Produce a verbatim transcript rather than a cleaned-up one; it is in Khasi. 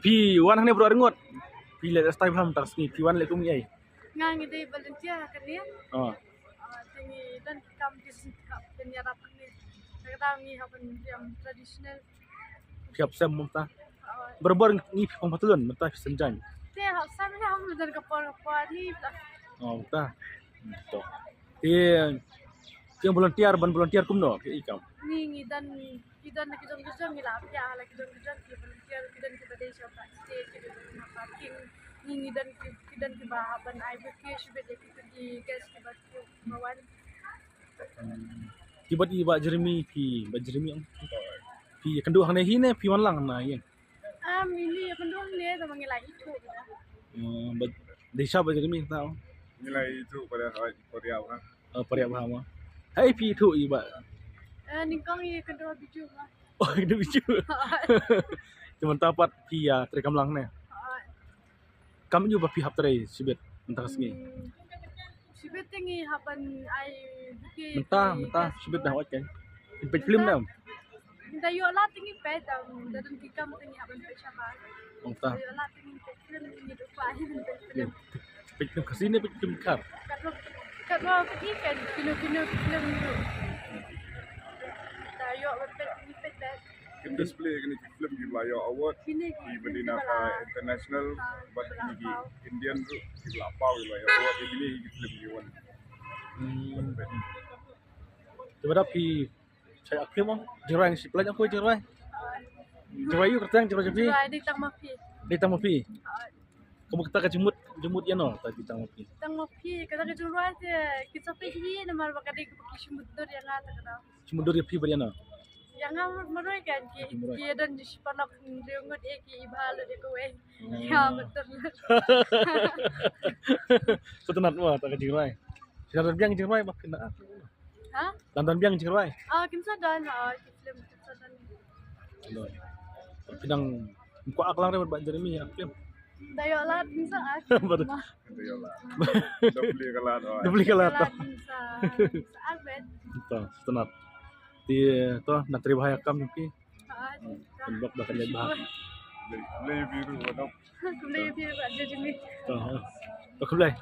Phi wan hangne baroh arngut. Phi leh lifestyle bha mynta ka sngi, phi wan leh kum ei? Nga ngi dei volunteer ha kane. Oh. Ah, te ngi don ki kam ki sngewthuh ban ïarap hangne. Kata ngi hap ban ïam traditional. Phi hap sem mynta. Oh. Barabor ngi phi phong patlun mynta phi sem jaiñ. Te hap sem ngi hap don ka por ka por ni. Oh, mynta. To. Te phi volunteer, ban volunteer kumno phi i kam? Ngi ngi don Ki don ki jong ki jong ngi la pia la ki jong ki jong ki volunteer ki don ki ba dei sha parking, ngi ngi don ki ki don ki ba ban ai bouquet shibit ïa ki ki guest ki ba ki ba wan. Ki bad i Bah Jeremy, phi Bah Jeremy ong. Phi kynduh hangne hi ne phi wan lang na ïing? Am ini kynduh hangne tang ba ngi la ithuh. Hmm, Bah, dei sha Bah Jeremy tau. Ngi la ithuh pada hari pada apa? Oh, pariah bha mo. Hei phi ithuh i Bah? Eh, nyngkong i kynduh biju mo. Oh, kynduh biju. Te mynta pat phi ïa trei kamlang ne? Kam ïoh ba phi hap trei shibit mynta ka sngi? Hmm, shibit te ngi hap ban ai bouquet. Mynta mynta shibit dah wat kan. Peit film ne? Mynta ïoh lad te ngi peit, da don ki kam te ngi hap ban peit shabar. Mynta ïoh lad te ngi peit film, ngi duh ba ngi peit film. Peit film Khasi ne peit film Khar? Katno katno ki kan kino kino film. Da ïoh ban peit ngi peit peit. Kim display kini ki film ki ba ïoh award. Kini ki ba dei na ka international, bad kini ki Indian ruh ki la paw ki ba ïoh award, kini ki film ki wan. Hmm. Te ba da phi Chai ak phi mo, jingrwai ngi shu pynlait ko jingrwai. Jingrwai ïa u kyrteng jingrwai jong phi. Jingrwai dei tang ma phi. Dei tang ma phi. Ka mut kata ka jingmut, jingmut ïa no, ta dei tang ma phi. Tang ma phi, kata ka jingrwai te ki sa phi hi namar ba ka dei ka ki shu mutdur ïa nga ta kata. Shu mutdur ïa phi bad ïa no. Ïa nga marwei kan ki ki don ji shi panok ri ngut ïa ki i bha lut ïa kawei. Ïa mutdur. Sngewtynnat mo ta ka jingrwai. Sngewtynnat biang jingrwai ba phi na. Ha? Don don biang jingrwai. Ah, kin sa don, ah, ki film kin sa don. Don. Phi dang kwah ak lang re bad Jeremy ak film. Da ïoh lad kin sa ak. Bad. Da ïoh lad. Da plie ka lad. Da plie ka lad. Kin sa. Sa ak bet. To, sngewtynnat. Te to, na trei bha ïa kam phi. Ah, kan bok ba kan leh bha. Blei phi ruh ba dok. Blei phi ruh ba Jeremy. To. To khublei.